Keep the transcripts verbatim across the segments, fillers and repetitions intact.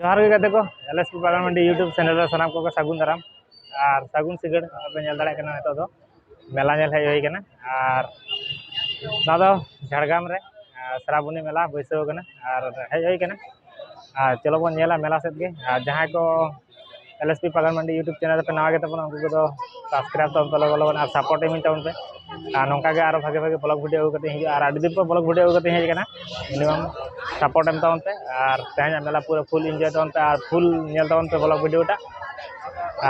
ᱡᱚᱦᱟᱨ ᱜᱮ ᱜᱟᱛᱮ ᱠᱚ, ᱮᱞ ᱮᱥ ᱯᱤ ᱯᱟᱜᱟᱱ ᱢᱟᱱᱰᱤ YouTube ᱪᱮᱱᱮᱞ ᱨᱮ ᱥᱟᱱᱟᱢ ᱠᱚᱜᱮ ᱥᱟᱹᱜᱩᱱ ᱫᱟᱨᱟᱢ ᱟᱨ ᱥᱟᱹᱜᱩᱱ ᱥᱤᱸᱜᱟᱹᱲ᱾ ᱟᱯᱮ ᱧᱮᱞ ᱫᱟᱲᱮᱭᱟᱜ ᱠᱟᱱᱟ, ᱱᱤᱛᱚᱜ ᱫᱚ ᱢᱮᱞᱟ ᱧᱮᱞ ᱦᱮᱡ ᱦᱩᱭ ᱠᱟᱱᱟ᱾ ᱟᱨ ᱱᱚᱣᱟ ᱫᱚ ᱡᱷᱟᱲᱜᱨᱟᱢ ᱨᱮ, ᱟᱨ, ᱥᱨᱟᱵᱚᱱᱤ ᱢᱮᱞᱟ ᱵᱟᱹᱭᱥᱟᱹᱣ ᱠᱟᱱᱟ ᱟᱨ ᱦᱮᱡ ᱦᱩᱭ ᱠᱟᱱᱟ᱾ ᱟᱨ ᱪᱚᱞᱚ ᱵᱚᱱ ᱧᱮᱞᱟ ᱢᱮᱞᱟ ᱥᱮᱫ ᱜᱮ᱾ ᱟᱨ ᱡᱟᱦᱟᱸᱭ ᱠᱚ ᱮᱞ ᱮᱥ ᱯᱤ ᱯᱟᱜᱟᱱ ᱢᱟᱱᱰᱤ YouTube ᱪᱮᱱᱮᱞ ᱨᱮᱯᱮ ᱱᱟᱣᱟ ᱜᱮ ᱛᱟᱵᱚᱱᱟ, ᱩᱱᱠᱩ ᱠᱚᱫᱚ ᱥᱟᱵᱥᱠᱨᱟᱭᱤᱵ ᱛᱟᱵᱚᱱ ᱯᱮ ᱞᱚᱜᱚᱱ ᱞᱚᱜᱚᱱ ᱟᱨ ᱥᱟᱯᱳᱨᱴ ᱮᱢᱟᱹᱧ ᱛᱟᱵᱚᱱ ᱯᱮ᱾ ᱟᱨ ᱱᱚᱝᱠᱟ ᱜᱮ ᱟᱨᱚ ᱵᱷᱟᱜᱮ ᱵᱷᱟᱜᱮ ᱵᱞᱚᱜ ᱵᱷᱤᱰᱤᱭᱳ ᱟᱹᱜᱩ ᱠᱟᱛᱮ ᱦᱤᱡᱩᱜᱼᱟ᱾ ᱟᱨ ᱟᱹᱰᱤ ᱫᱤᱱ ᱯᱚᱨ ᱵᱞᱚᱜ ᱵᱷᱤᱰᱤᱭᱳ ᱟᱹᱜᱩ ᱠᱟᱛᱮ ᱦᱮᱡ ᱟᱠᱟᱱᱟ, ᱢᱤᱱᱤᱢᱟᱢ ᱥᱟᱯᱳᱨᱴ ᱮᱢ ᱛᱟᱵᱚᱱ ᱯᱮ᱾ ᱟᱨ ᱛᱮᱦᱮᱧᱟᱜ ᱢᱮᱞᱟ ᱯᱩᱨᱟᱹ ᱯᱷᱩᱞ ᱮᱱᱡᱚᱭ ᱛᱟᱵᱚᱱ ᱯᱮ ᱟᱨ ᱯᱷᱩᱞ ᱧᱮᱞ ᱛᱟᱵᱚᱱ ᱯᱮ ᱵᱞᱚᱜ ᱵᱷᱤᱰᱤᱭᱳ ᱴᱟᱜ,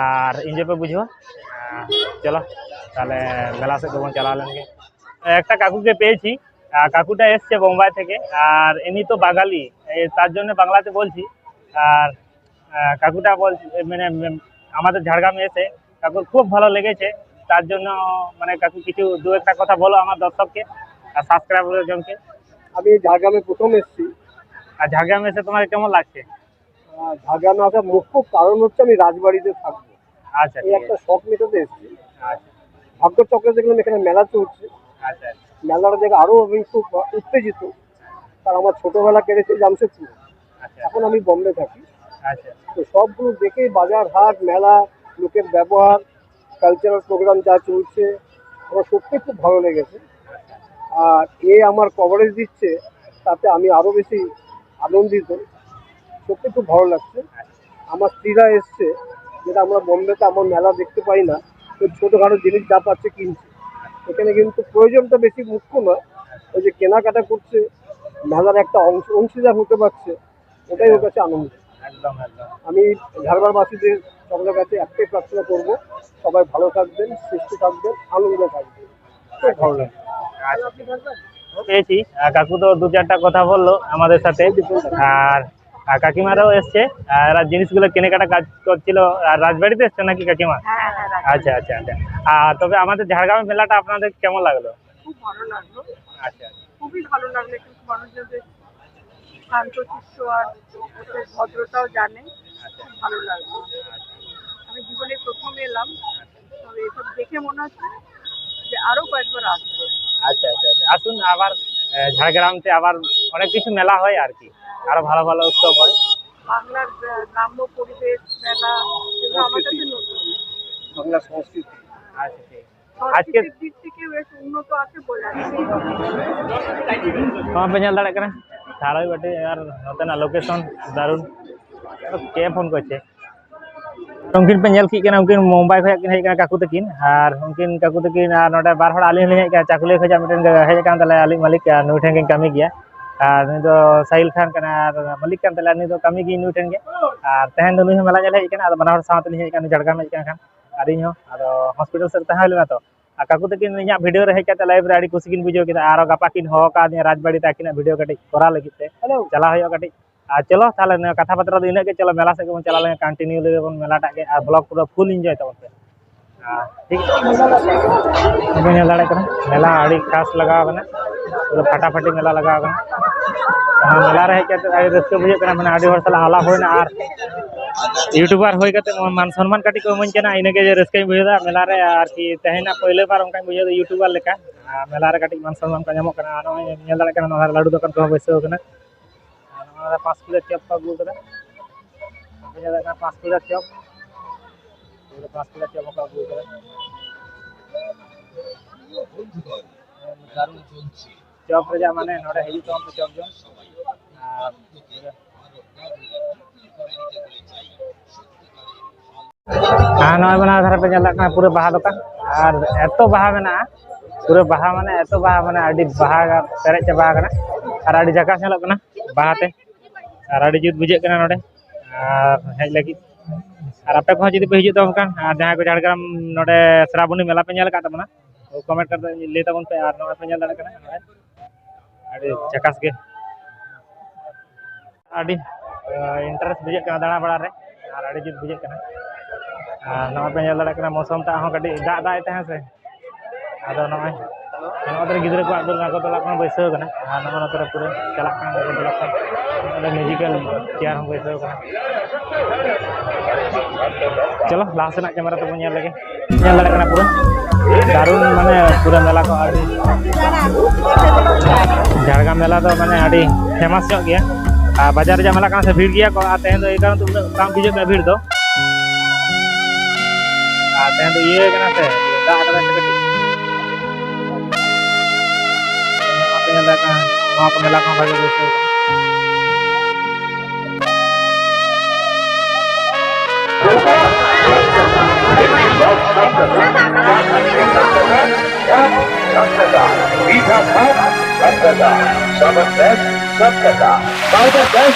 ᱟᱨ ᱮᱱᱡᱚᱭ ᱯᱮ ᱵᱩᱡᱷᱟᱹᱣᱟ᱾ ᱟᱨ ᱪᱚᱞᱚ ᱛᱟᱦᱚᱞᱮ ᱢᱮᱞᱟ ᱥᱮᱫ ᱜᱮᱵᱚᱱ ᱪᱟᱞᱟᱣ ᱞᱮᱱ ᱜᱮ᱾ একটা কাকুকে পেয়েছি, আহ, কাকুটা এসছে বোম্বাই থেকে, আর এমনি তো বাঙালি, এই তার জন্য বাংলাতে বলছি। আর আহ, কাকুটা বলছে, মানে, উম, আমাদের ঝাড়গ্রামে এসে কাকুর খুব ভালো লেগেছে। তার জন্য, মানে, কাকু কিছু দু একটা কথা বলো আমার দর্শককে আর সাবস্ক্রাইবার জনকে। আমি ঝাড়গ্রামে প্রথম এসেছি। আর ঝাড়গ্রামে এসে তোমার কেমন লাগছে? আহ, ঝাড়গ্রামে আসার মুখ্য কারণ হচ্ছে আমি রাজবাড়িতে থাকবো। আচ্ছা, এই ঠিক একটা আছে। শখ মেটাতে এসেছি। আচ্ছা। ভাগ্যচক্রে দেখলাম এখানে মেলা চলছে। আচ্ছা, আচ্ছা। মেলাটা দেখে আরো আমি খুব উত্তেজিত, কারণ আমার ছোটবেলা কেটেছে জামশেদপুর। আচ্ছা। এখন আমি বোম্বে থাকি। আচ্ছা। তো সবগুলো দেখে, বাজার হাট, মেলা, লোকের ব্যবহার, কালচারাল প্রোগ্রাম যা চলছে, আমার সত্যি খুব ভালো লেগেছে। আর এ আমার কভারেজ দিচ্ছে, তাতে আমি আরো বেশি আনন্দিত। সত্যি খুব ভালো লাগছে। আমার স্ত্রীরা এসছে, যেটা আমরা বোম্বেতে আমার মেলা দেখতে পাই না, তো ছোটোখাটো জিনিস যা পাচ্ছে কিনছে। এখানে কিন্তু প্রয়োজনটা বেশি মুখ্য নয়, ওই যে কেনাকাটা করছে, মেলার একটা অংশ, অংশীদার হতে পারছে, এটাই ওর কাছে আনন্দ। একদম, একদম। আমি ঝাড়গ্রামবাসীদের সকলের কাছে একটাই প্রার্থনা করব, সবাই ভালো থাকবেন, সুস্থ থাকবেন, আনন্দে থাকবেন। খুব ভালো লাগে। আচ্ছা। পেয়েছি, আহ, কাকু তো দু চারটা কথা বললো আমাদের সাথে, আর, আর কাকিমারাও এসছে, আহ, এরা জিনিসগুলো কেনাকাটা কাজ করছিল। আর রাজবাড়িতে এসছে নাকি কাকিমা? হ্যাঁ, হ্যাঁ, রাজবাড়ি। আচ্ছা, আচ্ছা, আচ্ছা। আর তবে আমাদের ঝাড়গ্রামের মেলাটা আপনাদের কেমন লাগলো? খুব ভালো লাগলো। আচ্ছা। খুবই ভালো লাগলো, কিন্তু মানুষজন বেশ শান্তশিষ্ট আর ওদের ভদ্রতাও জানে। আচ্ছা। খুব ভালো লাগলো। আমি জীবনে প্রথম এলাম, তবে এসব দেখে মনে হচ্ছে যে আরো কয়েকবার আসবো। আচ্ছা, আচ্ছা, আচ্ছা। আসুন আবার, আহ, ঝাড়গ্রামতে আবার অনেক কিছু মেলা হয় আর কি, আরো ভালো ভালো উৎসব হয়। বাংলার আহ, গ্রাম্য পরিবেশ, মেলা, এগুলো আমার কাছে নতুন। বাংলা সংস্কৃতি। আচ্ছা, ঠিক। আজকে সংস্কৃতির দিক থেকে বেশ উন্নত আছে বলে আমি। ᱱᱚᱣᱟ ᱯᱮ ᱧᱮᱞ ᱫᱟᱲᱮᱭᱟᱜ ᱠᱟᱱᱟ ᱛᱷᱟᱲᱟᱣᱤ ᱵᱟᱹᱴᱤ ᱟᱨ ᱱᱚᱛᱮᱱᱟᱜ ᱞᱳᱠᱮᱥᱚᱱ ᱫᱟᱨᱩᱱ᱾ ᱠᱮ ᱯᱷᱳᱱ ᱠᱚ ᱪᱮ ᱩᱱᱠᱤᱱ ᱯᱮ ᱧᱮᱞ ᱠᱮᱫ ᱠᱤᱱᱟ, ᱩᱱᱠᱤᱱ ᱢᱩᱢᱵᱟᱭ ᱠᱷᱚᱱᱟᱜ ᱠᱤᱱ ᱦᱮᱡ ᱠᱟᱱᱟ ᱠᱟᱠᱩ ᱛᱟᱹᱠᱤᱱ, ᱟᱨ ᱩᱱᱠᱤᱱ ᱠᱟᱠᱩ ᱛᱟᱹᱠᱤᱱ ᱟᱨ ᱱᱚᱰᱮ ᱵᱟᱨ ᱦᱚᱲ ᱟᱹᱞᱤᱧ ᱦᱚᱸᱞᱤᱧ ᱦᱮᱡ ᱠᱟᱱᱟ, ᱪᱟᱠᱩᱞᱤᱭᱟᱹ ᱠᱷᱚᱱᱟᱜ ᱢᱤᱫᱴᱮᱱ ᱦᱮᱡ ᱟᱠᱟᱱ ᱛᱟᱞᱮᱭᱟ ᱟᱹᱞᱤᱧ ᱢᱟᱹᱞᱤᱠ, ᱟᱨ ᱱᱩᱭ ᱴᱷᱮᱱ ᱠᱤᱱ ᱠᱟᱹᱢᱤ ᱜᱮᱭᱟ᱾ ᱟᱨ ᱱᱩᱭ ᱫᱚ ᱥᱟᱦᱤᱞ ᱠᱷᱟᱱ ᱠᱟᱱᱟᱭ ᱟᱨ ᱢᱟᱹᱞᱤᱠ ᱠᱟᱱ ᱛᱟᱞᱮᱭᱟ, ᱱᱩᱭ ᱫᱚ ᱠᱟᱹᱢᱤ ᱜᱮ ᱱᱩᱭ ᱴᱷᱮᱱ ᱜᱮ᱾ ᱟᱨ ᱛᱮᱦᱮᱧ ᱫᱚ ᱱᱩᱭ ᱦᱚᱸ ᱢᱮᱞᱟ ᱧᱮᱞ ᱦᱮᱡ ᱠᱟᱱᱟ, ᱟᱫᱚ ᱵᱟᱱᱟ ᱦᱚᱲ ᱥᱟᱶ ᱛᱮᱞᱤᱧ ᱦᱮᱡ ᱠᱟᱱᱟ, ᱡᱷᱟᱲᱜᱨᱟᱢ ᱦᱮᱡ ᱠᱟᱱ ᱠᱷᱟᱱ ᱟᱨ ᱤᱧ ᱦᱚᱸ ᱟᱫᱚ ᱦᱚᱥᱯᱤᱴᱟᱞ ᱥᱮᱫ ᱨᱮ ᱛᱟᱦᱮᱸ ᱦᱩᱭ ᱞᱮᱱᱟ ᱛᱚ᱾ ᱟᱨ ᱠᱟᱠᱩ ᱛᱟᱹᱠᱤᱱ ᱤᱧᱟᱹᱜ ᱵᱷᱤᱰᱤᱭᱳ ᱨᱮ ᱦᱮᱡ ᱠᱟᱛᱮ ᱞᱟᱭᱤᱵᱷ ᱨᱮ ᱟᱹᱰᱤ ᱠᱩᱥᱤ ᱠᱤᱱ ᱵᱩᱡᱷᱟᱹᱣ ᱠᱮᱫᱟ, ᱟᱨᱚ ᱜᱟᱯᱟ ᱠᱤᱱ ᱦᱚᱦᱚ ᱟᱠᱟᱫᱤᱧᱟ ᱨᱟᱡᱽᱵᱟᱲᱤ ᱛᱮ ᱟᱹᱠᱤᱱᱟᱜ ᱵᱷᱤᱰᱤᱭᱳ ᱠᱟᱹᱴᱤᱡ ᱠᱚᱨᱟᱣ ᱞᱟᱹᱜᱤᱫ ᱛᱮ᱾ ᱪᱟᱞᱟᱣ ᱦᱩᱭᱩᱜᱼᱟ ᱠᱟᱹᱴᱤᱡ᱾ ᱟᱨ ᱪᱚᱞᱚ ᱛᱟᱦᱚᱞᱮ ᱱᱤᱭᱟᱹ ᱠᱟᱛᱷᱟ ᱵᱟᱛᱨᱟ ᱫᱚ ᱤᱱᱟᱹᱜ ᱜᱮ, ᱪᱚᱞᱚ ᱢᱮᱞᱟ ᱥᱮᱫ ᱜᱮᱵᱚᱱ ᱪᱟᱞᱟᱣ ᱞᱮᱱ ᱠᱚᱱᱴᱤᱱᱤᱭᱩ ᱞᱮᱜᱮ ᱵᱚᱱ ᱢᱮᱞᱟᱴᱟᱜ ᱜᱮ, ᱟᱨ ᱵᱞᱚᱜ ᱯᱩᱨᱟᱹ ᱯᱷᱩᱞ ᱮᱱᱡᱚᱭ ᱛᱟᱵᱚᱱ ᱯᱮ᱾ ᱟᱨ ᱴᱷᱤᱠ ᱵᱚᱱ ᱧᱮᱞ ᱫᱟᱲᱮᱭᱟᱜ ᱠᱟᱱᱟ ᱢᱮᱞᱟ ᱟᱹᱰᱤ ᱠᱷᱟᱥ ᱞᱟᱜᱟᱣ ᱠᱟᱱᱟ, ᱯᱩᱨᱟᱹ ᱯᱷᱟᱴᱟᱯᱷᱟᱴᱤ ᱢᱮᱞᱟ ᱞᱟᱜᱟᱣ ᱠᱟᱱᱟ᱾ ᱚᱱᱟ ᱢᱮᱞᱟ ᱨᱮ ᱦᱮᱡ ᱠᱟᱛᱮ ᱟᱹᱰᱤ ᱨᱟᱹᱥᱠᱟᱹ ᱵᱩᱡᱷᱟᱹᱜ ᱠᱟᱱᱟ, ᱢᱟᱱᱮ ᱟᱹᱰᱤ ᱦᱚᱲ ᱥᱟᱞᱟᱜ ᱟᱞᱟᱯ ᱦᱩᱭᱱᱟ, ᱟᱨ ᱤᱭᱩᱴᱩᱵᱟᱨ ᱦᱩᱭ ᱠᱟᱛᱮ ᱢᱟᱱ ᱥᱚᱱᱢᱟᱱ ᱠᱟᱹᱴᱤᱡ ᱠᱚ ᱤᱢᱟᱹᱧ ᱠᱟᱱᱟ, ᱤᱱᱟᱹᱜᱮ ᱨᱟᱹᱥᱠᱟᱹᱧ ᱵᱩᱡᱷᱟᱹᱣ ᱮᱫᱟ ᱢᱮᱞᱟ ᱨᱮ᱾ ᱟᱨᱠᱤ ᱛᱮᱦᱮᱧᱟᱜ ᱯᱳᱭᱞᱳ ᱵᱟᱨ ᱚᱱᱠᱟᱧ ᱵᱩᱡᱷᱟᱹᱣ ᱮᱫᱟ ᱤᱭᱩᱴᱩᱵᱟᱨ ᱞᱮᱠᱟ, ᱟᱨ ᱢᱮᱞᱟ ᱨᱮ ᱠᱟᱹᱴᱤᱡ ᱢᱟᱱ ᱥᱚᱱᱢᱟᱱ ᱠᱚ ᱧᱟᱢᱚᱜ ᱠᱟᱱᱟ᱾ ᱟᱨ ᱱᱚᱜᱼᱚᱭ ᱧᱮᱞ ᱫᱟᱲᱮᱭᱟᱜ ᱠᱟᱱᱟ ᱱᱚᱣᱟ ᱫᱷᱟᱨᱮ ᱞᱟᱹᱰᱩ ᱫᱚᱠᱟᱱ ᱠᱚᱦᱚᱸ ᱵᱟᱹᱭᱥᱟᱹᱣ ᱠᱟᱱᱟ᱾ ᱟᱨ ᱱᱚᱣᱟ ᱨᱮ ᱯᱟᱸᱪ ᱠᱤᱞᱳ ᱪᱚᱯ ᱠᱚ ᱟᱹᱜᱩ ᱠᱟᱫᱟ᱾ ᱟᱯᱮ ᱧᱮᱞ ᱫᱟᱲᱮᱭᱟᱜ ᱠᱟᱱᱟ ᱯᱟᱸᱪ ᱠᱤᱞᱳ ᱪᱚᱯ᱾ ᱯᱩᱨᱟᱹ ᱯᱟᱸᱪ ᱠᱤᱞᱳ ᱪᱚᱯ ᱦᱚᱸᱠᱚ ᱟᱹᱜᱩ ᱠᱟᱫᱟ᱾ ᱫᱟᱨᱩᱱ ᱪᱚᱯ ᱨᱮᱭᱟᱜ ᱢᱟᱱᱮ ᱱᱚᱰᱮ ᱦᱤᱡᱩᱜ ᱛᱟᱵᱚᱱ ᱯᱮ ᱪᱚᱯ ᱡᱚᱢ᱾ ᱟᱨ ᱟᱨ ᱱᱚᱜᱼᱚᱭ ᱚᱱᱟ ᱫᱷᱟᱨᱮ ᱯᱮ ᱧᱮᱞ ᱫᱟᱲᱮᱭᱟᱜ ᱠᱟᱱᱟ ᱯᱩᱨᱟᱹ ᱵᱟᱦᱟ ᱫᱚᱠᱟᱱ, ᱟᱨ ᱮᱛᱚ ᱵᱟᱦᱟ ᱢᱮᱱᱟᱜᱼᱟ, ᱯᱩᱨᱟᱹ ᱵᱟᱦᱟ ᱢᱟᱱᱮ ᱮᱛᱚ ᱵᱟᱦᱟ, ᱢᱟᱱᱮ ᱟᱹᱰᱤ ᱵᱟᱦᱟ ᱯᱮᱨᱮᱡ ᱪᱟᱵᱟ ᱟᱠᱟᱱᱟ, ᱟᱨ ᱟᱹᱰᱤ ᱡᱟᱠᱟᱥ ᱧᱮᱞᱚᱜ ᱠᱟᱱᱟ ᱵᱟᱦᱟ ᱛᱮ, ᱟᱨ ᱟᱹᱰᱤ ᱡᱩᱛ ᱵᱩᱡᱷᱟᱹᱜ ᱠᱟᱱᱟ ᱱᱚᱰᱮ᱾ ᱟᱨ ᱦᱮᱡ ᱞᱟᱹᱜᱤᱫ, ᱟᱨ ᱟᱯᱮ ᱠᱚᱦᱚᱸ ᱡᱩᱫᱤ ᱯᱮ ᱦᱤᱡᱩᱜ ᱛᱟᱵᱚᱱ ᱠᱷᱟᱱ, ᱟᱨ ᱡᱟᱦᱟᱸᱭ ᱠᱚ ᱡᱷᱟᱲᱜᱨᱟᱢ ᱱᱚᱰᱮ ᱥᱨᱟᱵᱚᱱᱤ ᱢᱮᱞᱟ ᱯᱮ ᱧᱮᱞ ᱟᱠᱟᱫ ᱛᱟᱵᱚᱱᱟ, ᱠᱚᱢᱮᱱᱴ ᱠᱟᱛᱮ ᱞᱟᱹᱭ ᱛᱟᱵᱚᱱ ᱯᱮ᱾ ᱟᱨ ᱱᱚᱜᱼᱚᱭ ᱯᱮ ᱧᱮᱞ ᱫᱟᱲᱮᱭᱟᱜ ᱠᱟᱱᱟ, ᱱᱚᱜᱼᱚᱭ ᱟᱹᱰᱤ ᱡᱟᱠᱟᱥ ᱜᱮ, ᱟᱹᱰᱤ ᱤᱱᱴᱟᱨᱮᱥᱴ ᱵᱩᱡᱷᱟᱹᱜ ᱠᱟᱱᱟ ᱫᱟᱬᱟ ᱵᱟᱲᱟ ᱨᱮ, ᱟᱨ ᱟᱹᱰᱤ ᱡᱩᱛ ᱵᱩᱡᱷᱟᱹᱜ ᱠᱟᱱᱟ᱾ ᱟᱨ ᱱᱚᱜᱼᱚᱭ ᱯᱮ ᱧᱮᱞ ᱫᱟᱲᱮᱭᱟᱜ ᱠᱟᱱᱟ ᱢᱳᱥᱚᱢ ᱴᱟᱜ ᱦᱚᱸ ᱠᱟᱹᱴᱤᱡ ᱫᱟᱜ ᱫᱟᱜ ᱮᱫ ᱛᱟᱦᱮᱸ ᱥᱮ, ᱟᱫᱚ ᱱᱚᱜᱼᱚᱭ ᱱᱚᱣᱟ ᱫᱷᱟᱨᱮ ᱜᱤᱫᱽᱨᱟᱹ ᱠᱚᱣᱟᱜ ᱫᱚ ᱱᱟᱜᱚᱨ ᱫᱚᱞᱟ ᱠᱚᱦᱚᱸ ᱵᱟᱹᱭᱥᱟᱹᱣ ᱠᱟᱱᱟ, ᱟᱨ ᱱᱚᱜᱼᱚ ᱱᱚᱛᱮ ᱨᱮ ᱯᱩᱨᱟᱹ ᱪᱟᱞᱟᱜ ᱠᱟᱱᱟ ᱱᱟᱜᱚᱨ ᱫᱚᱞᱟ ᱠᱚ᱾ ᱚᱸᱰᱮ ᱢᱤᱭᱩᱡᱤᱠᱟᱞ ᱪᱮᱭᱟᱨ ᱦᱚᱸ ᱵᱟᱹᱭᱥᱟᱹᱣ ᱠᱟᱱᱟ᱾ ᱪᱚᱞᱚ ᱞᱟᱦᱟ ᱥᱮᱱᱟᱜ ᱠᱮᱢᱮᱨᱟ ᱛᱮᱵᱚᱱ ᱧᱮᱞ ᱞᱮᱜᱮ, ᱧᱮᱞ ᱫᱟᱲᱮᱭᱟᱜ ᱠᱟᱱᱟ ᱯᱩᱨᱟᱹ ᱫᱟᱨᱩᱱ, ᱢᱟᱱᱮ ᱯᱩᱨᱟᱹ ᱢᱮᱞᱟ ᱠᱚ ᱟᱹᱰᱤ, ᱡᱷᱟᱲᱜᱨᱟᱢ ᱢᱮᱞᱟ ᱫᱚ ᱢᱟᱱᱮ ᱟᱹᱰᱤ ᱯᱷᱮᱢᱟᱥ ᱧᱚᱜ ᱜᱮᱭᱟ᱾ ᱟᱨ ᱵᱟᱡᱟᱨ ᱨᱮᱭᱟᱜ ᱢᱮᱞᱟ ᱠᱟᱱᱟ ᱥᱮ, ᱵᱷᱤᱲ ᱜᱮᱭᱟ ᱠᱚ, ᱟᱨ ᱛᱮᱦᱮᱧ ᱫᱚ ᱮᱭ ᱠᱟᱨᱚᱱ ᱛᱮ ᱩᱱᱟᱹᱜ ᱵᱟᱝ ᱵᱩᱡᱷᱟᱹᱜ ᱠᱟᱱᱟ ᱵᱷᱤᱲ ᱫᱚ᱾ ᱟᱨ ᱛᱮᱦᱮᱧ ᱫᱚ ᱤᱭᱟᱹ ᱠᱟᱱᱟ ᱥᱮ, ᱫᱟᱜ ᱠᱟᱫᱟᱭ ᱥᱮ ᱠᱟᱹᱴᱤᱡ᱾ ᱚᱱᱟᱛᱮ ᱧᱮᱞ ᱫᱟᱲᱮᱭᱟᱜ ᱠᱟᱱᱟ, ᱱᱚᱣᱟ ᱠᱚ ᱢᱮᱞᱟ ᱠᱚᱦᱚᱸ ᱵᱷᱟᱜᱮ ᱵᱟᱹᱭᱥᱟᱹᱣ ᱠᱟᱱᱟ᱾ ᱥᱟᱵ ᱠᱟᱛᱟ, ᱢᱤᱫᱷᱟ ᱵᱷᱟᱵ, ᱥᱟᱵ ᱠᱟᱛᱟ, ᱥᱟᱵᱟᱱ ᱵᱮᱥ, ᱥᱟᱵ ᱠᱟᱛᱟ, ᱯᱟᱣᱰᱟᱨ ᱵᱮᱥ,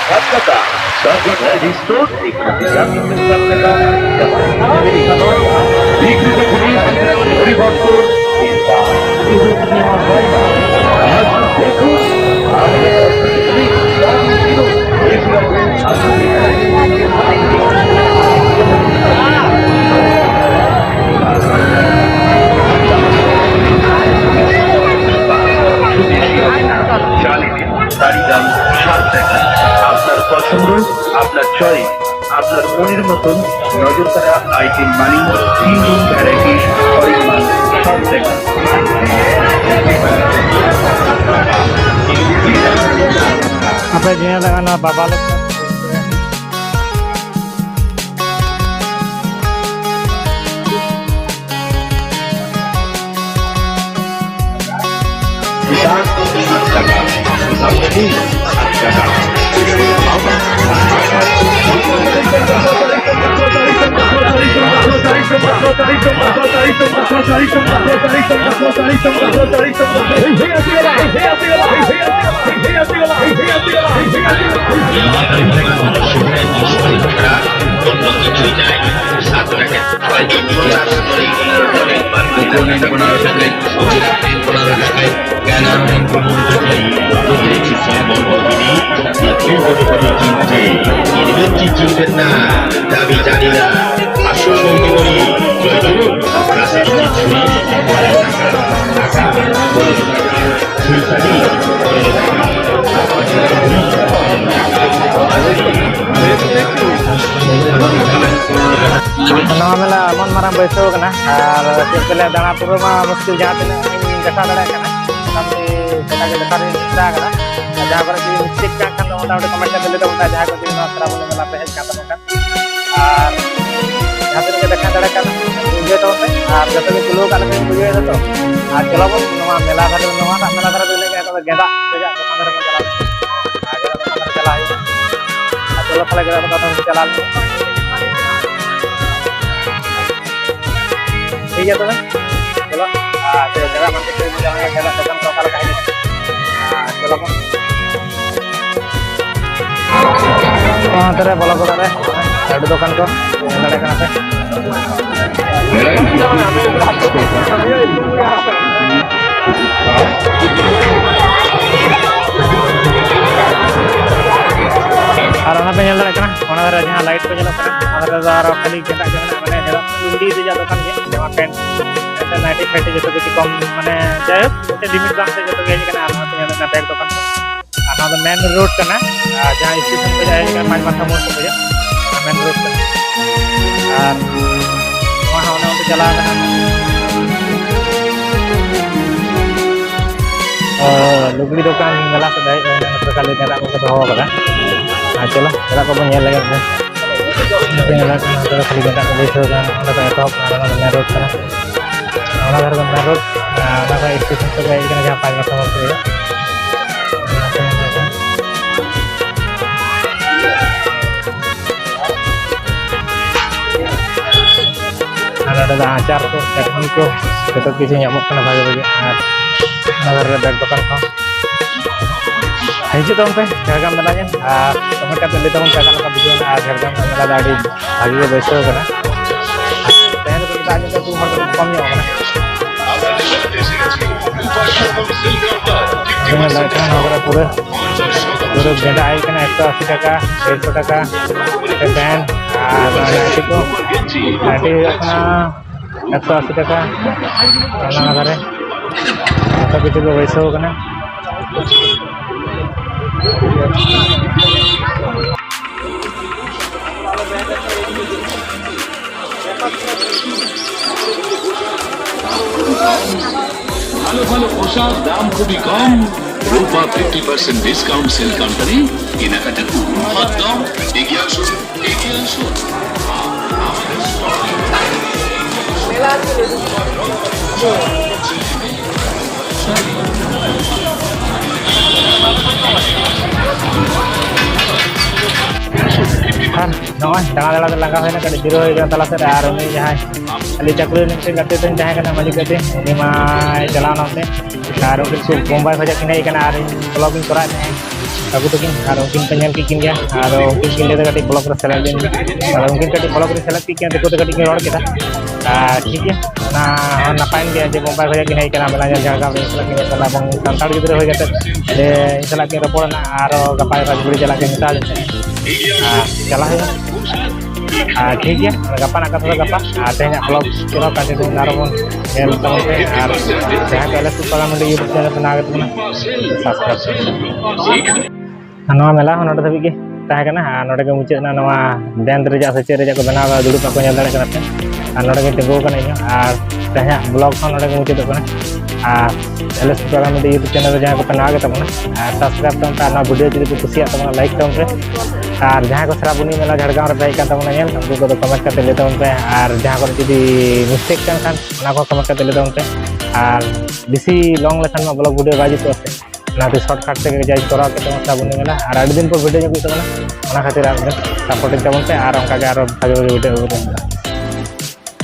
ᱥᱟᱵ ᱠᱟᱛᱟ, ᱥᱟᱵ ᱠᱟᱛᱟ, ᱨᱤᱥᱴᱳᱨ, ᱥᱟᱵ ᱠᱟᱛᱟ, ᱵᱤᱠᱨᱤ ᱫᱚ ᱯᱩᱞᱤᱥ, ᱦᱚᱨᱤᱵᱷᱚᱠᱛᱚ, চালিত দাড়িগ্রাম সাত টাকা। আপনার পছন্দ, আপনার চয়েস, আপনার মনের মতন নজর তারা আইটেম মানি, তিন দিন ভ্যারাইটি, পরিমাণ সাত টাকা। ᱟᱯᱮ ᱧᱮᱞ ᱞᱮᱠᱷᱟᱱ ᱱᱚᱣᱟ ᱵᱟᱵᱟ ᱞᱮᱠᱟ᱾ ᱱᱚᱣᱟ ᱢᱮᱞᱟ ᱮᱢᱚᱱ ᱢᱟᱨᱟᱝ ᱵᱟᱹᱭᱥᱟᱹᱣ ᱠᱟᱱᱟ, ᱟᱨ ᱪᱮᱫ ᱠᱚ ᱞᱟᱹᱭᱟ, ᱫᱟᱬᱟ ᱯᱩᱨᱟᱹ ᱢᱟ ᱢᱩᱥᱠᱤᱞ, ᱡᱟᱦᱟᱸ ᱛᱤᱱᱟᱹᱜ ᱤᱧ ᱫᱮᱠᱷᱟᱣ ᱫᱟᱲᱮᱭᱟᱜ ᱠᱟᱱᱟ, ᱢᱚᱴᱟᱢᱩᱴᱤ ᱡᱟᱭᱜᱟ ᱜᱮ ᱫᱮᱠᱷᱟᱣ ᱨᱮᱭᱟᱜ ᱤᱧ ᱪᱮᱥᱴᱟ ᱟᱠᱟᱫᱟ᱾ ᱟᱨ ᱡᱟᱦᱟᱸ ᱠᱚᱨᱮ ᱡᱩᱫᱤ ᱢᱤᱥᱴᱮᱠ ᱠᱟᱱ ᱠᱷᱟᱱ ᱫᱚ ᱢᱚᱴᱟᱢᱩᱴᱤ ᱠᱚᱢᱮᱱᱴ ᱠᱟᱛᱮ ᱞᱟᱹᱭ ᱛᱟᱵᱚᱱ ᱯᱮ, ᱡᱟᱦᱟᱸᱭ ᱠᱚ ᱡᱩᱫᱤ ᱱᱚᱣᱟ ᱥᱮᱨᱟᱵᱚᱱᱤ ᱢᱮᱞᱟ ᱯᱮ ᱦᱮᱡ ᱠᱟᱱ ᱛᱟᱵᱚᱱ ᱠᱷᱟᱱ᱾ ᱟᱨ ᱡᱟᱦᱟᱸ ᱛᱤᱱᱟᱹᱜ ᱜᱮ ᱫᱮᱠᱷᱟᱣ ᱫᱟᱲᱮ ᱠᱟᱱ ᱵᱩᱡᱷᱟᱹᱣ ᱛᱟᱵᱚᱱ ᱯᱮ, ᱟᱨ ᱡᱚᱛᱚ ᱜᱮ ᱠᱩᱞᱟᱹᱣ ᱠᱟᱜ ᱞᱮᱠᱟᱧ ᱵᱩᱡᱷᱟᱹᱣ ᱮᱫᱟ ᱛᱚ᱾ ᱟᱨ ᱪᱚᱞᱚ ᱵᱚᱱ ᱱᱚᱣᱟ ᱢᱮᱞᱟ ᱫᱷᱟᱨᱮ, ᱱᱚᱣᱟᱴᱟᱜ ᱢᱮᱞᱟ ᱫᱷᱟᱨᱮ ᱫᱚ ᱤᱱᱟᱹᱜ ᱜᱮ, ᱟᱫᱚ ᱜᱮᱸᱫᱟᱜ ᱨᱮᱭᱟᱜ ᱫᱚᱠᱟᱱ ᱫᱷᱟᱨᱮ ᱵᱚᱱ ᱪᱟᱞᱟᱣ ᱞᱮᱱ ᱜᱮ᱾ ᱟᱨ ᱜᱮᱸᱫᱟᱜ ᱫᱚᱠᱟᱱ ᱫᱷᱟᱨᱮ ᱪᱟᱞᱟᱣ ᱦᱩᱭᱩᱜᱼᱟ᱾ ᱟᱨ ᱪᱚᱞᱚ ᱛᱟᱦᱞᱮ ᱜᱮᱸᱫᱟᱜ ᱫᱚᱠᱟᱱ ᱫᱷᱟᱨᱮ ᱪᱟᱞᱟᱣ ᱞᱮᱱ ᱜᱮ᱾ ᱴᱷᱤᱠ ᱜᱮᱭᱟ ᱛᱚᱵᱮ, ᱪᱚᱞᱚ᱾ ᱟᱨ ᱛᱚᱵᱮ ᱜᱮᱸᱫᱟᱜ ᱵᱟᱸᱫᱮ ᱠᱚ ᱡᱟᱦᱟᱸ ᱜᱮᱸᱫᱟᱜ ᱫᱚᱠᱟᱱ ᱠᱚ ᱚᱠᱟ ᱞᱮᱠᱟ ᱦᱮᱱᱟᱜᱼᱟ? ᱟᱨ ᱪᱚᱞᱚ ᱵᱚᱱ᱾ ᱱᱚᱣᱟ ᱫᱷᱟᱨᱮ ᱵᱚᱞᱚ ᱜᱚᱫᱚᱜ ᱨᱮ ᱞᱟᱹᱰᱩ ᱫᱚᱠᱟᱱ ᱠᱚ ᱧᱮᱞ ᱫᱟᱲᱮᱭᱟᱜ ᱠᱟᱱᱟ ᱯᱮ᱾ ᱟᱨ ᱚᱱᱟ ᱯᱮ ᱧᱮᱞ ᱫᱟᱲᱮᱭᱟᱜ ᱠᱟᱱᱟ, ᱚᱱᱟ ᱫᱷᱟᱨᱮ ᱡᱟᱦᱟᱸ ᱞᱟᱭᱤᱴ ᱠᱚ ᱧᱮᱞᱚᱜ ᱠᱟᱱᱟ, ᱚᱱᱟ ᱫᱷᱟᱨᱮ ᱫᱚ ᱟᱨᱚ ᱠᱷᱟᱹᱞᱤ ᱜᱮᱸᱫᱟᱜ ᱜᱮ ᱢᱮᱱᱟᱜᱼᱟ, ᱢᱟᱱᱮ ᱡᱟᱦᱟᱸ ᱞᱩᱜᱽᱲᱤ ᱨᱮᱭᱟᱜ ᱫᱚᱠᱟᱱ ᱜᱮ, ᱡᱟᱢᱟ ᱯᱮᱱᱴ, ᱱᱟᱭᱴᱤ ᱯᱷᱟᱭᱴᱤ ᱡᱚᱛᱚ ᱠᱤᱪᱷᱩ ᱠᱚᱢ, ᱢᱟᱱᱮ ᱡᱟᱭᱦᱳᱠ ᱢᱤᱫᱴᱮᱱ ᱞᱤᱢᱤᱴ ᱫᱟᱢ ᱛᱮ ᱡᱚᱛᱚ ᱜᱮ ᱦᱮᱡ ᱟᱠᱟᱱᱟ᱾ ᱟᱨ ᱚᱱᱟ ᱛᱮ ᱧᱮᱞᱚᱜ ᱠᱟᱱᱟ ᱵᱮᱜᱽ ᱫᱚᱠᱟᱱ ᱠᱚ᱾ ᱟᱨ ᱱᱚᱣᱟ ᱫᱚ ᱢᱮᱱ ᱨᱳᱰ ᱠᱟᱱᱟ, ᱟᱨ ᱡᱟᱦᱟᱸ ᱥᱴᱮᱥᱚᱱ ᱠᱷᱚᱱ ᱦᱮᱡ ᱠᱟᱱᱟ ᱯᱟᱸᱪ ᱢᱟᱛᱷᱟ ᱢᱳᱲ ᱠᱷᱚᱱ ᱦᱤᱡᱩᱜ, ᱚᱱᱟ ᱢᱮᱱ ᱨᱳᱰ ᱠᱟᱱᱟ᱾ ᱟᱨ ᱱᱚᱣᱟ ᱦᱚᱸ ᱚᱱᱮ ᱚᱱᱛᱮ ᱪᱟᱞᱟᱣ ᱠᱟᱱᱟ᱾ ᱚ, ᱞᱩᱜᱽᱲᱤ ᱫᱚᱠᱟᱱ ᱢᱮᱞᱟ ᱥᱮᱫ ᱦᱮᱡ ᱦᱩᱭ ᱞᱮᱱᱟ, ᱱᱚᱛᱮ ᱠᱷᱟᱹᱞᱤ ᱜᱮᱸᱫᱟᱜ ᱠᱚᱠᱚ ᱫᱚᱦᱚ ᱠᱟᱫᱟ᱾ ᱟᱨ ᱪᱚᱞᱚ, ᱜᱮᱸᱫᱟᱜ ᱠᱚᱵᱚᱱ ᱧᱮᱞ ᱞᱮᱜᱮ᱾ ᱱᱚᱛᱮ ᱧᱮᱞ ᱠᱟᱱᱟ, ᱱᱚᱛᱮ ᱫᱚ ᱠᱷᱟᱹᱞᱤ ᱜᱮᱸᱫᱟᱜ ᱠᱚ ᱵᱟᱹᱭᱥᱟᱹᱣ ᱠᱟᱱᱟ, ᱚᱸᱰᱮ ᱠᱷᱚᱱ ᱮᱛᱚᱦᱚᱵ ᱠᱟᱱᱟ, ᱚᱱᱟ ᱫᱚ ᱢᱮᱱ ᱨᱳᱰ ᱠᱟᱱᱟ᱾ ᱚᱱᱟ ᱫᱷᱟᱨᱮ ᱫᱚ ᱢᱮᱱ ᱨᱳᱰ, ᱟᱨ ᱚᱱᱟ ᱠᱷᱚᱱ ᱥᱴᱮᱥᱚᱱ ᱥᱮᱫ ᱦᱮᱡ ᱠᱟᱱᱟ, ᱡᱟᱦᱟᱸ ᱯᱟᱸᱪ ᱢᱟᱛᱷᱟ ᱢᱳᱲ ᱠᱚ ᱦᱩᱭᱩᱜᱼᱟ᱾ ᱟᱨ ᱱᱚᱰᱮ ᱫᱚ ᱟᱪᱟᱨ ᱠᱚ, ᱪᱟᱴᱱᱤ ᱠᱚ, ᱡᱚᱛᱚ ᱠᱤᱪᱷᱩ ᱧᱟᱢᱚᱜ ᱠᱟᱱᱟ ᱵᱷᱟᱜᱮ ᱵᱷᱟᱜᱮ᱾ ᱟᱨ ᱚᱱᱟ ᱫᱷᱟᱨᱮ ᱨᱮ ᱵᱮᱜᱽ ᱫᱚᱠᱟᱱ ᱠᱚ᱾ ᱦᱤᱡᱩᱜ ᱛᱟᱵᱚᱱ ᱯᱮ ᱡᱷᱟᱲᱜᱨᱟᱢ ᱢᱮᱞᱟ ᱧᱮᱞ, ᱟᱨ ᱠᱚᱢᱮᱱᱴ ᱠᱟᱛᱮ ᱞᱟᱹᱭ ᱛᱟᱵᱚᱱ ᱯᱮ ᱚᱠᱟ ᱞᱮᱠᱟ ᱵᱩᱡᱷᱟᱹᱣ ᱮᱱᱟ᱾ ᱟᱨ ᱡᱷᱟᱲᱜᱨᱟᱢ ᱨᱮᱱᱟᱜ ᱢᱮᱞᱟ ᱫᱚ ᱟᱹᱰᱤ ᱵᱷᱟᱜᱮ ᱜᱮ ᱵᱟᱹᱭᱥᱟᱹᱣ ᱠᱟᱱᱟ᱾ ᱛᱮᱦᱮᱧ ᱫᱚ ᱫᱟᱜ ᱧᱚᱜ ᱛᱮ ᱦᱚᱲ ᱠᱟᱹᱴᱤᱡ ᱠᱚᱢ ᱧᱚᱜ ᱠᱟᱱᱟ᱾ ᱟᱫᱚ ᱧᱮᱞ ᱫᱟᱲᱮᱭᱟᱜ ᱠᱟᱱᱟ ᱱᱚᱣᱟ ᱠᱚᱨᱮ ᱯᱩᱨᱟᱹ, ᱯᱩᱨᱟᱹ ᱜᱮᱸᱫᱟᱜ ᱦᱩᱭ ᱠᱟᱱᱟ ᱮᱠᱥᱚ ᱟᱥᱤ ᱴᱟᱠᱟ, ᱰᱮᱲᱥᱚ ᱴᱟᱠᱟ ᱯᱮᱱᱴ, ᱟᱨ ᱱᱟᱭᱴᱤ ᱠᱚ, ᱱᱟᱭᱴᱤ ᱦᱩᱭᱩᱜ ᱠᱟᱱᱟ ᱮᱠᱥᱚ ᱟᱥᱤ ᱴᱟᱠᱟ᱾ ᱚᱱᱟ ᱫᱷᱟᱨᱮ ᱡᱚᱛᱚ ᱠᱤᱪᱷᱩ ᱜᱮ ᱵᱟᱹᱭᱥᱟᱹᱣ ᱠᱟᱱᱟ᱾ ভালো ভালো পোশাক, দাম খুবই কম। ᱨᱩᱯᱟ ᱯᱷᱤᱯᱴᱤ ᱯᱟᱨᱥᱮᱱᱴ ᱰᱤᱥᱠᱟᱣᱩᱱᱴ ᱥᱮᱞ ᱠᱟᱢᱯᱟᱱᱤ ᱤᱱᱟᱠᱟᱴᱟ ᱠᱩ ᱦᱚᱛ ᱫᱚ ᱮᱜᱤᱭᱟᱱ ᱥᱩᱨ ᱮᱜᱤᱭᱟᱱ ᱥᱩᱨ᱾ ᱟᱨ ᱱᱚᱜᱼᱚᱭ ᱫᱟᱬᱟ ᱫᱟᱬᱟ ᱛᱮ ᱞᱟᱸᱜᱟ ᱦᱩᱭᱱᱟ, ᱠᱟᱹᱴᱤᱡ ᱡᱤᱨᱟᱹᱣ ᱦᱩᱭ ᱠᱟᱱᱟ ᱛᱟᱞᱟ ᱥᱮᱫ ᱨᱮ᱾ ᱟᱨ ᱩᱱᱤ ᱡᱟᱦᱟᱸᱭ ᱟᱞᱮ ᱪᱟᱹᱠᱨᱤ ᱨᱤᱱᱤᱡ ᱢᱤᱫᱴᱮᱱ ᱜᱟᱛᱮ ᱛᱤᱧ ᱛᱟᱦᱮᱸ ᱠᱟᱱᱟ, ᱢᱟᱹᱞᱤᱠ ᱜᱟᱛᱮ, ᱩᱱᱤ ᱢᱟᱭ ᱪᱟᱞᱟᱣ ᱱᱚᱛᱮ᱾ ᱟᱨ ᱩᱱᱠᱤᱱ ᱠᱚ ᱵᱳᱢᱵᱟᱭ ᱠᱷᱚᱱᱟᱜ ᱠᱤᱱ ᱦᱮᱡ ᱟᱠᱟᱱᱟ ᱟᱨ ᱤᱧ ᱵᱞᱚᱜ ᱤᱧ ᱠᱚᱨᱟᱣᱮᱫ ᱛᱟᱦᱮᱸᱫ ᱟᱹᱜᱩ ᱛᱟᱹᱠᱤᱱ᱾ ᱟᱨ ᱩᱱᱠᱤᱱ ᱠᱚ ᱧᱮᱞ ᱠᱮᱫ ᱠᱤᱱ ᱜᱮᱭᱟ, ᱟᱫᱚ ᱩᱱᱠᱤᱱ ᱠᱤᱱ ᱞᱟᱹᱭ ᱮᱫᱟ ᱠᱟᱹᱴᱤᱡ ᱵᱞᱚᱜ ᱨᱮ ᱥᱮᱞᱮᱫ ᱞᱤᱧ ᱢᱮ᱾ ᱟᱫᱚ ᱩᱱᱠᱤᱱ ᱠᱟᱹᱴᱤᱡ ᱵᱞᱚᱜ ᱨᱮ ᱥᱮᱞᱮᱫ ᱠᱮᱫ ᱠᱤᱱᱟ, ᱫᱤᱠᱩ ᱛᱮ ᱠᱟᱹᱴᱤᱡ ᱠᱤᱱ ᱨᱚᱲ ᱠᱮᱫᱟ᱾ ᱟᱨ ᱴᱷᱤᱠ ᱜᱮᱭᱟ, ᱚᱱᱟ ᱦᱚᱸ ᱱᱟᱯᱟᱭᱮᱱ ᱜᱮᱭᱟ ᱡᱮ ᱵᱳᱢᱵᱟᱭ ᱠᱷᱚᱱᱟᱜ ᱠᱤᱱ ᱦᱮᱡ ᱟᱠᱟᱱᱟ, ᱟᱵᱮᱱᱟᱜ ᱧᱮᱞ ᱡᱷᱟᱲᱜᱨᱟᱢ ᱨᱮ ᱥᱮᱞᱮᱫ ᱠᱤᱱ ᱦᱮᱡ ᱟᱠᱟᱱᱟ ᱮᱵᱚᱝ ᱥᱟᱱᱛᱟᱲ ᱜᱤᱫᱽᱨᱟᱹ ᱦᱩᱭ ᱠᱟᱛᱮ ᱡᱮ ᱤᱧ ᱥᱟᱞᱟᱜ ᱠᱤᱱ ᱨᱚᱯᱚᱲ ᱮᱱᱟ, ᱟᱨᱚ ᱜᱟᱯᱟ ᱜᱟᱯᱟ ᱡᱩᱲᱤ ᱪᱟᱞᱟᱜ ᱠᱤᱱ ᱢᱮᱛᱟ ᱞᱤᱧ ᱛᱟᱦᱮᱸᱫ᱾ ᱟᱨ ᱪᱟᱞᱟᱜ ᱦᱩᱭᱩᱜᱼᱟ᱾ ᱟᱨ ᱴᱷᱤᱠ ᱜᱮᱭᱟ, ᱜᱟᱯᱟ ᱨᱮᱱᱟᱜ ᱠᱟᱛᱷᱟ ᱫᱚ ᱜᱟᱯᱟ, ᱟᱨ ᱛᱮᱦᱮᱧᱟᱜ ᱵᱞᱚᱜ ᱪᱚᱞᱚ ᱠᱚᱱᱴᱤᱱᱤᱭᱩ ᱟᱨᱚ ᱵᱚᱱ ᱧᱮᱞ ᱛᱟᱵᱚᱱ ᱯᱮ᱾ ᱟᱨ ᱡᱟᱦᱟᱸᱭ ᱠᱚ ᱮᱞ ᱮᱥ ᱯᱩᱥᱯᱟ ᱜᱟᱝ ᱢᱤᱰᱤᱭᱟ ᱭᱩᱴᱩᱵᱽ ᱪᱮᱱᱮᱞ ᱵᱮᱱᱟᱣ ᱠᱟᱛᱮ ᱵᱚᱱᱟ ᱥᱟᱵᱥᱠᱨᱟᱭᱤᱵ ᱯᱮ᱾ ᱟᱨ ᱱᱚᱣᱟ ᱢᱮᱞᱟ ᱦᱚᱸ ᱱᱚᱰᱮ ᱫᱷᱟᱹᱵᱤᱡ ᱜᱮ ᱛᱟᱦᱮᱸ ᱠᱟᱱᱟ᱾ ᱟᱨ ᱱᱚᱰᱮ ᱜᱮ ᱢᱩᱪᱟᱹᱫ ᱮᱱᱟ᱾ ᱱᱚᱣᱟ ᱵᱮᱸᱫ ᱨᱮᱭᱟᱜ ᱥᱮ ᱪᱮᱫ ᱨᱮᱭᱟᱜ ᱠᱚ ᱵᱮᱱᱟᱣ ᱠᱟᱫᱟ, ᱫᱩᱲᱩᱵ ᱠᱚ ᱧᱮᱞ ᱫᱟᱲᱮᱭᱟᱜ ᱠᱟᱱᱟ ᱯᱮ᱾ ᱟᱨ ᱱᱚᱰᱮ ᱜᱮ ᱛᱤᱸᱜᱩ ᱟᱠᱟᱱᱟ ᱤᱧ ᱦᱚᱸ᱾ ᱟᱨ ᱛᱮᱦᱮᱧᱟᱜ ᱵᱞᱚᱜ ᱦᱚᱸ ᱱᱚᱰᱮ ᱜᱮ ᱢᱩᱪᱟᱹᱫᱚᱜ ᱠᱟᱱᱟ᱾ ᱟᱨ ᱮᱞ ᱮᱥ ᱯᱩᱥᱯᱟ ᱜᱟᱝ ᱢᱤᱰᱤᱭᱟ ᱭᱩᱴᱩᱵᱽ ᱪᱮᱱᱮᱞ ᱨᱮ ᱡᱟᱦᱟᱸᱭ ᱠᱚᱯᱮ ᱱᱟᱣᱟ ᱜᱮ ᱛᱟᱵᱚᱱᱟ, ᱟᱨ ᱥᱟᱵᱥᱠᱨᱟᱭᱤᱵ ᱛᱟᱵᱚᱱ ᱯᱮ᱾ ᱟᱨ ᱱᱚᱣᱟ ᱵᱷᱤᱰᱤᱭᱳ ᱡᱩᱫᱤ ᱯᱮ ᱠᱩᱥᱤᱭᱟᱜ ᱛᱟᱵᱚᱱᱟ, ᱞᱟᱭᱤᱠ ᱛᱟᱵᱚᱱ ᱯᱮ᱾ ᱟᱨ ᱡᱟᱦᱟᱸᱭ ᱠᱚ ᱥᱮᱨᱟᱵᱚᱱᱤ ᱢᱮᱞᱟ ᱡᱷᱟᱲᱜᱨᱟᱢ ᱨᱮᱯᱮ ᱦᱮᱡ ᱠᱟᱱ ᱛᱟᱵᱚᱱᱟ ᱧᱮᱞ, ᱩᱱᱠᱩ ᱠᱚᱫᱚ ᱠᱚᱢᱮᱱᱴ ᱠᱟᱛᱮ ᱞᱟᱹᱭ ᱛᱟᱵᱚᱱ ᱯᱮ᱾ ᱟᱨ ᱡᱟᱦᱟᱸ ᱠᱚᱨᱮ ᱡᱩᱫᱤ ᱢᱤᱥᱴᱮᱠ ᱠᱟᱱ ᱠᱷᱟᱱ, ᱚᱱᱟ ᱠᱚ ᱠᱚᱢᱮᱱᱴ ᱠᱟᱛᱮ ᱞᱟᱹᱭ ᱛᱟᱵᱚᱱ ᱯᱮ᱾ ᱟᱨ ᱵᱮᱥᱤ ᱞᱚᱝ ᱞᱮᱠᱷᱟᱱ ᱢᱟ ᱵᱞᱚᱜ ᱵᱷᱤᱰᱤᱭᱳ ᱵᱟᱭ ᱡᱩᱛᱩᱜᱼᱟ ᱥᱮ, ᱚᱱᱟᱛᱮ ᱥᱚᱨᱴ ᱠᱟᱴ ᱛᱮᱜᱮ ᱡᱟᱭ ᱠᱚᱨᱟᱣ ᱠᱟᱛᱮ ᱥᱮᱨᱟᱵᱚᱱᱤ ᱢᱮᱞᱟ᱾ ᱟᱨ ᱟᱹᱰᱤ ᱫᱤᱱ ᱯᱚᱨ ᱵᱷᱤᱰᱤᱭᱳ ᱧᱚᱜ ᱦᱩᱭᱩᱜ ᱛᱟᱵᱚᱱᱟ, ᱚᱱᱟ ᱠᱷᱟᱹᱛᱤᱨ ᱟᱨ ᱥᱟᱯᱳᱨᱴ ᱛᱟᱵᱚᱱ ᱯᱮ᱾ ᱟᱨ ᱚᱱᱠᱟ ᱜᱮ ᱟᱨᱚ ᱵᱷᱟᱜᱮ ᱵᱷᱟᱜᱮ ᱵᱷᱤᱰᱤᱭᱳ ᱟᱹᱜᱩ ᱛᱟᱵᱚᱱ ᱯᱮ᱾